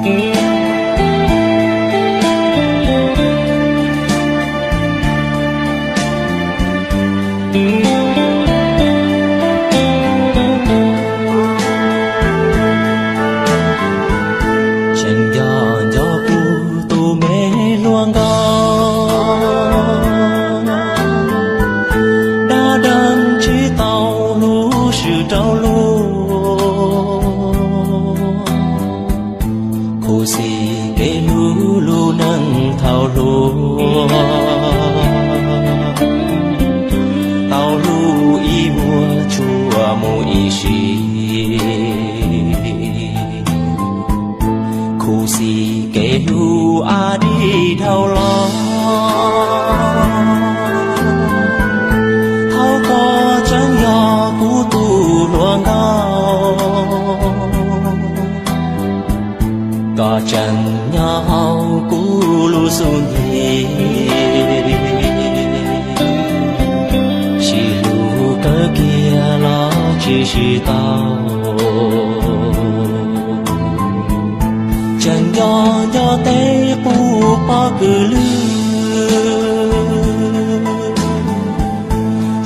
Tseem nco nco kuv tus me hluas nkauj, dab deeg tsis tau hlub swm rau luag. Khuv xim kev hlub lub neej thaum hluas, tau hlub ib vuag tsuas mus ib sim. Khuv xim kev hlub a di dhau los, thaum koj tseem yog kuv tus hluas nkauj. Koj tseem nyob hauv kuv lub xub ntiag, sib hlub kawg kiag los tsis sib tau. Tseem nco nco tej qub pob kws lwj,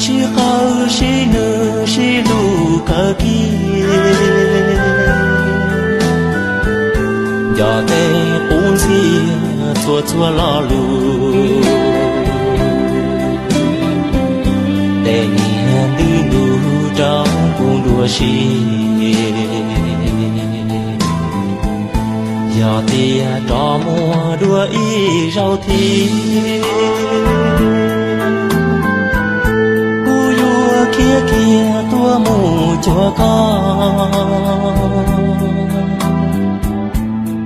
sib qawm sib nws sib hlub kawg kiag. Nco tej qub ntxiag txhua txhua lo lus, tej niag ntws ntuj rau kuv dua si. Yog tias rov muaj dua ib zaug thiab, kuv yuav khiav kiag tuaj mus cuag koj.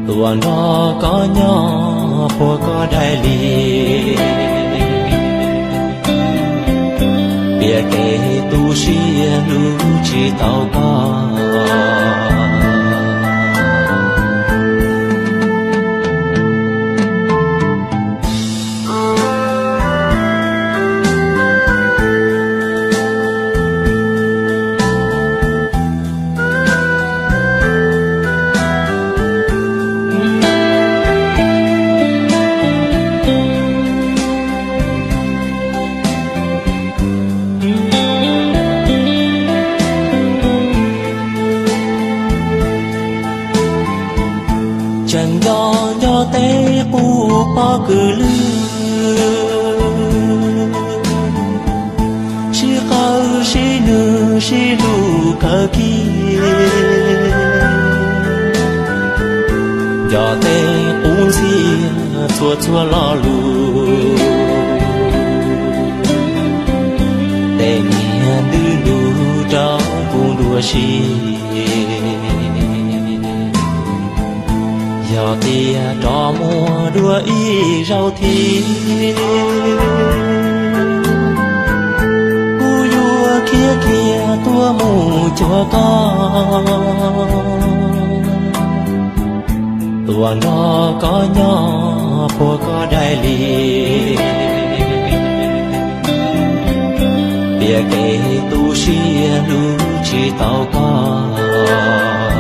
Tuaj nrog koj nyob puag koj daim li, piav kev tu siab hlub tsis tau koj. Tseem nco nco tej qub pob kws lwj, sib qawm sib nws sib hlub kawg kiag. Nco tej qub ntxiag txhua txhua lo lus, tej niag ntws ntuj rau kuv dua si. Yog tias rov muaj dua ib zaug thiab, kuv yuav khiav kiag tuaj mus cuag koj. Tuaj nrog koj nyob puag koj daim li, piav kev tu siab hlub tsis tau koj.